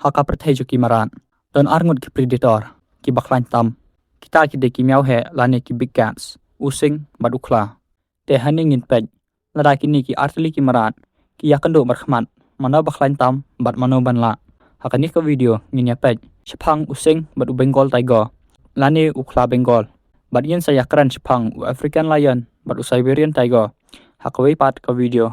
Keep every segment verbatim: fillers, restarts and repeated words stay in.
Ha ka pyrthei jong ki mrad don ar ngut ki predator kiba khlaiñ tam. Kita ki dei ki miaw heh lane ki big cats, u sing bad u khla. Te hangne ngin peit lada kine ki artylli ki mrad ki ïakynduh markhmat, mano ba khlaiñ tam bad mano ban lah. Ha kane ka video ngin ïa peit shaphang u sing bad u Bengal tiger lane u khla Bengal. Bad ngin sa ïakren shaphang u African lion bad u Siberian tiger ha kawei pat ka video.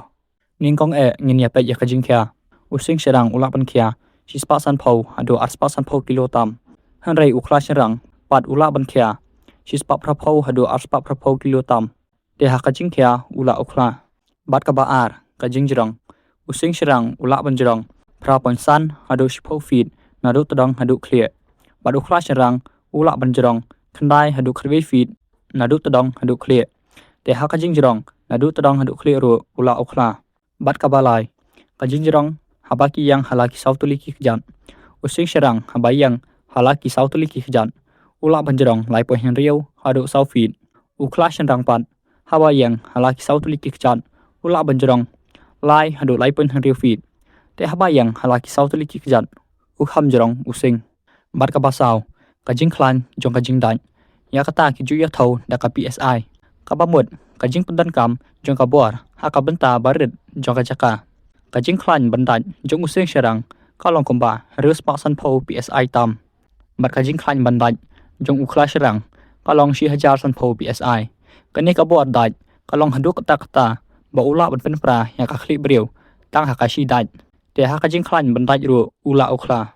Nyngkong eh ngin ïa peit ïa ka jingkhia. U sing shynrang u lah ban khia shispah sanphew haduh arspah sanphew kilo tam. Hynrei u khla shynrang pat u lah ban khia shispah phraphew haduh arspah phraphew kilo tam. Te ha ka jingkhia u lah u khla. Bad kaba ar, ka jingjrong. U sing shynrang u lah ban jrong phra point san haduh shiphew feet naduh tdong haduh khlieh. Bad u khla shynrang u lah ban jrong khyndai haduh khatwei feet naduh tdong haduh khlieh. Te ha ka jingjrong naduh tdong haduh khlieh ruh u lah u khla. Bad kaba lai, ka jingjrong haba ki ïeng ha la ki saw tylli ki kjat. U sing shynrang haba ïeng ha la ki saw tylli ki kjat u lah ban jrong lai point hynriew haduh saw feet. U khla shynrang pat haba ïeng ha la ki saw tylli ki kjat u lah ban jrong lai haduh lai point hynriew feet. Te haba ïeng ha la ki saw tylli ki kjat u kham jrong u sing. Bad kaba saw, ka jingkhlaiñ jong ka jingdait. Ïa kata ki ju ïathuh da ka P S I. Kaba mut, ka jingpyndonkam jong ka bor ha ka bynta ba rit jong ka jaka. Ka jingkhlaiñ ban dait jong u sing shynrang ka long kumba hynriew spah sanphew P S I tam. Bad ka jingkhlaiñ ban dait jong u khla shynrang ka long shi hajar sanphew P S I. Kane ka bor dait ka long haduh katta katta ba u lah ban pynpra ïa ka khlieh briew tang ha ka shi dait. Te ha ka jingkhlaiñ ban dait ruh u lah u khla.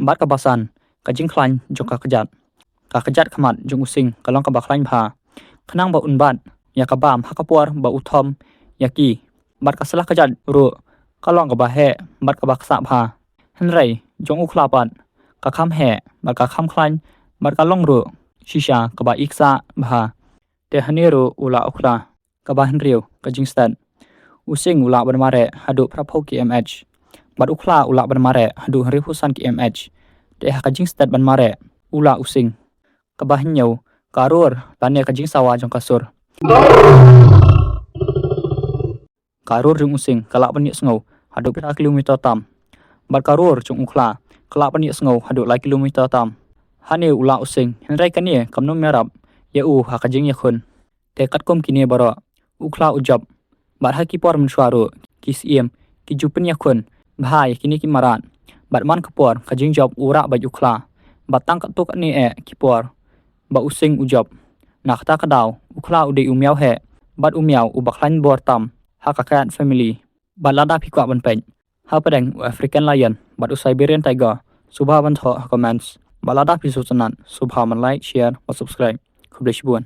Bad kaba san, ka jingkhlaiñ jong ka kjat. Ka kjat khmat jong u sing ka long kaba khlaiñ bha. Khnang ba un bat ïa ka bam ha ka por ba u thom ïa ki. Bad ka sla kjat ruh ka long kaba heh bad kaba ksah bha. Hynrei jong u khla pat ka kham heh bad ka kham khlaiñ bad ka long ruh shisha kaba i ksah bha. Te hangne ruh u lah u khla. Kaba hynriew, ka jingstet. U sing u lah ban mareh haduh phraphew K M H. Bad u khla u lah ban mareh haduh hynriewphew san K M H. Te ha ka jingstet ban mareh u lah u sing. Kaba hynñiew, ka rur lane ka jingsawa jong ka sur. Ka rur jong u sing ka lah ban ïohsngew haduh phra kilometer tam. Bad ka rur jong u khla ka lah ban ïohsngew haduh lai kilometer tam. Hangne u lah u sing, hynrei kane kam nym ïarap ïa u ha ka jingïakhun. Te katkum kine baroh u khla u jop. Bad ha ki por mynshuwa ruh ki syiem ki ju pynïakhun bha ïa kine ki mrad. Bad man ka por ka jingjop u rah beit u khla. Bad tang katto katne eh ki por ba u sing u jop. Na kata ka daw u khla u dei u miaw heh bad u miaw uba khlaiñ bor tam ha ka cat family. Bad lada phi kwah ban peit hapdeng u African lion bad u Siberian tiger, sngewbha ban thoh ha comments. Bad lada phi sngewtynnat, sngewbha ban like, share bad subscribe. Khublei shibun.